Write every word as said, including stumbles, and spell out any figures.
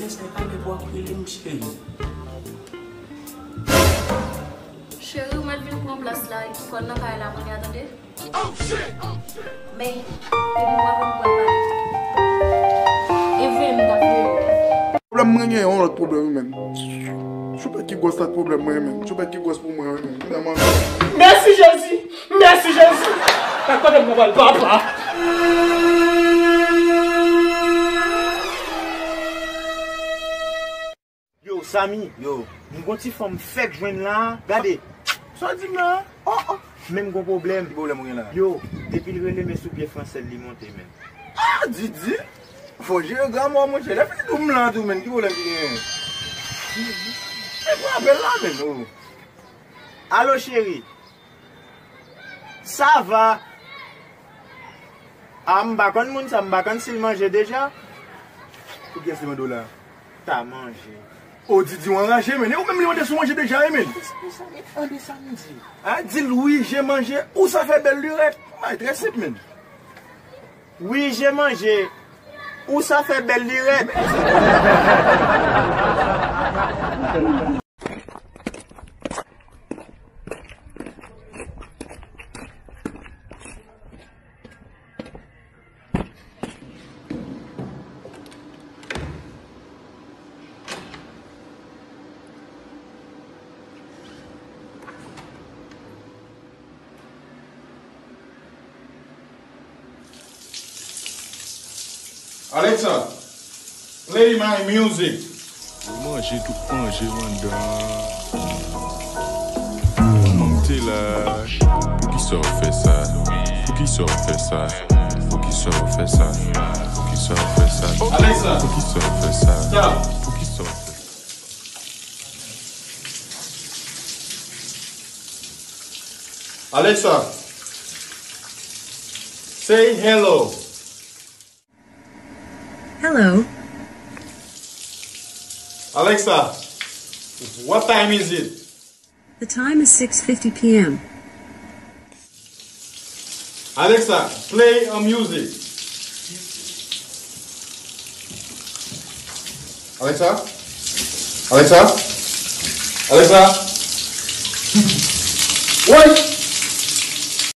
Sa e pa lè pou w ap rele m cheri. Cheri, ou mèt vin pran plas la, epi fò l nan kay la kounye a, tande? Men, depi w ap vin pran pale. E vre m t ap vle w. Pwoblèm mwen gen yon lòt pwoblèm wi menm. Choupèt ki gwòs lòt pwoblèm mwen menm. Choupèt ki gwòs pou mwen wi menm. Vrèman. Mèsi Jezi! Mèsi Jezi! Sa kote m pral papa? Yo, Samy, yo, m gon ti fanm fèk jwenn la, gade. Sa w di m la? Oh, oh. Men m gon pwoblèm. Ki pwoblèm ou gen la? Yo, depi l rele men sou pye fransè l, li monte, men. Ah, Didi! Fò jere gramè w, monchè. Lè fini tou m la tou, men. Ki pwoblèm ki genyen? E pran apèl la, men, oh. Alo, cheri. Sa va? A, m pa konn moun sa, m pa konn si l manje deja. Pou kiyès li mande w la? Ta manje. O, Didi, w anraje, men. E ou menm li mande si w manje deja, wi, men. Tande sa, men, tande sa m di. A, di l, wi, je manje, ou sa fè bèl lirèt. Bagay trè senp, men. Wi, je manje, ou sa fè bèl lirèt. Alexa, play my music. Yo manje tout manje anndan. Manman m te lach. Poukisa w fè sa? Poukisa w fè sa? Poukisa w fè sa? Poukisa w fè sa? Alexa, poukisa w fè sa? Stop. Poukisa w fè sa? Alexa, say hello. Hello. Alexa, what time is it? The time is six fifty p m. Alexa, play a music. Alexa? Alexa? Alexa? Wait!